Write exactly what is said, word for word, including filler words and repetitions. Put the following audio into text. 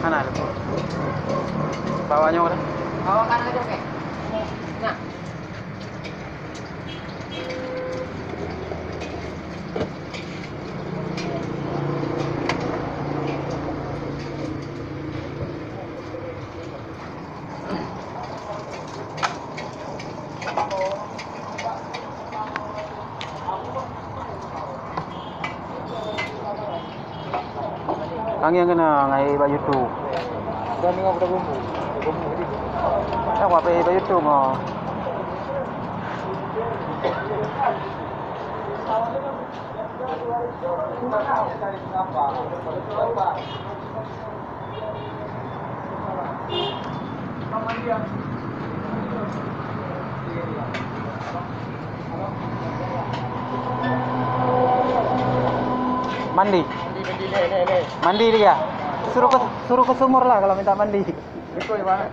Hana lé. Bawa nyoe dah. Bawa kan aja, oke. Nah. Angén keunoe ngon bak YouTube. Dan nyoe bak YouTube, oh. Mandi. Mandi dia. Suruh ke, suruh ke sumur lah kalau minta mandi. Betul, Bang.